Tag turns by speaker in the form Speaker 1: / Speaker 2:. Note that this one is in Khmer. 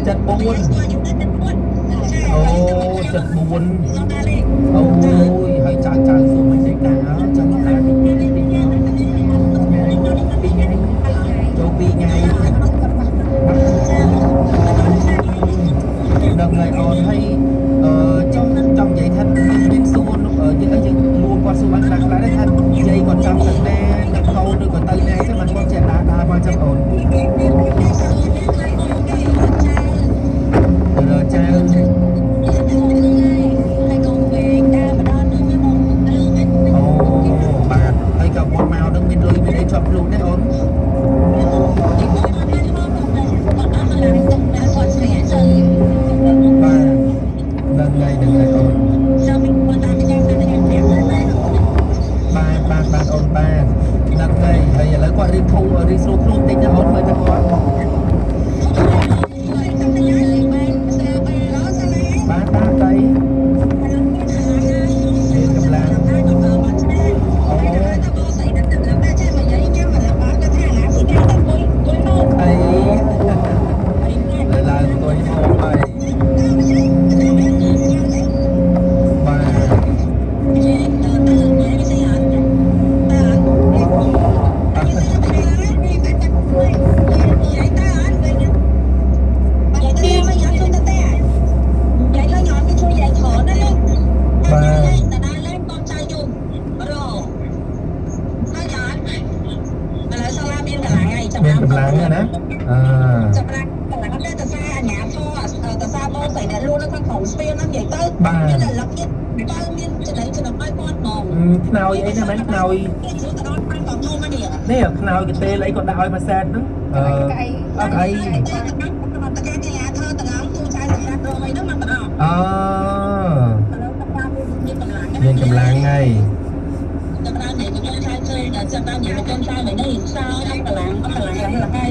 Speaker 1: 74អូ74អូយហើយចៅចៅសួរមិនទេកាចឹងតែពីពីពីថ្ងៃពីថ្ងៃចូល2ថ្ងៃដឹងហើយអូនហើយអឺចង់ចង់និយាយថាមានសួរយើងអីយើងលួងគាត់សួរបានខ្លះខ្លះដែរថានិយាយគាត់ចង់ទៅណាទៅកូនឬក៏ទៅណាចឹងបានគាត់ចេះដើរដើរមកចឹងអូនទៅរកចៅអូបាទហើយក៏មុនមកនឹងមានលុយមានអីជាប់ខ្លួនដែរអូនបាទដឹងហើយដឹងហើយអូនបាទបាទបាទអូនបាទដឹងហើយហើយឥឡូវគាត់រៀបធូររៀបស្រួលខ្លួនតិចណាអូនមើលទៅគាត់បាទបាទតៃមានកម្លាំងអូអីឡើយឡើងអង្គុយហូបហើយបាទ មានកម្លាំងណាអឺ
Speaker 2: សម្រាប់កម្លាំងតែតសាអាញាធរតសាបងស្រីដែលលួចនៅខាងក្រោមស្ពានហ្នឹងនិយាយទៅមានតែលឹកទៀតបើមានចំណៃចំណុចឲ្យគាត់ហ្មង
Speaker 1: ខ្នើយអីណាមែនខ្នើយ
Speaker 2: គេជួយទៅដល់5តធំនេះ
Speaker 1: នេះខ្នើយកទេលអីគាត់ដាក់ឲ្យមួយសែនហ្នឹងអឺអត់អី
Speaker 2: តែតកែកញ្ញាធរតឡងទូចៅសម្រាប់រងអីហ្នឹងមកទៅដល់
Speaker 1: អឺ
Speaker 2: ឥឡូវតតាមានកម្លាំង
Speaker 1: មានកម្លាំងហើយ
Speaker 2: ចាប់ដើមនិយាយកូនចៅជើងចាប់ដើមនិយាយកូនចៅនេះសោយអត់កម្លាំងអត់កម្លាំងហើយ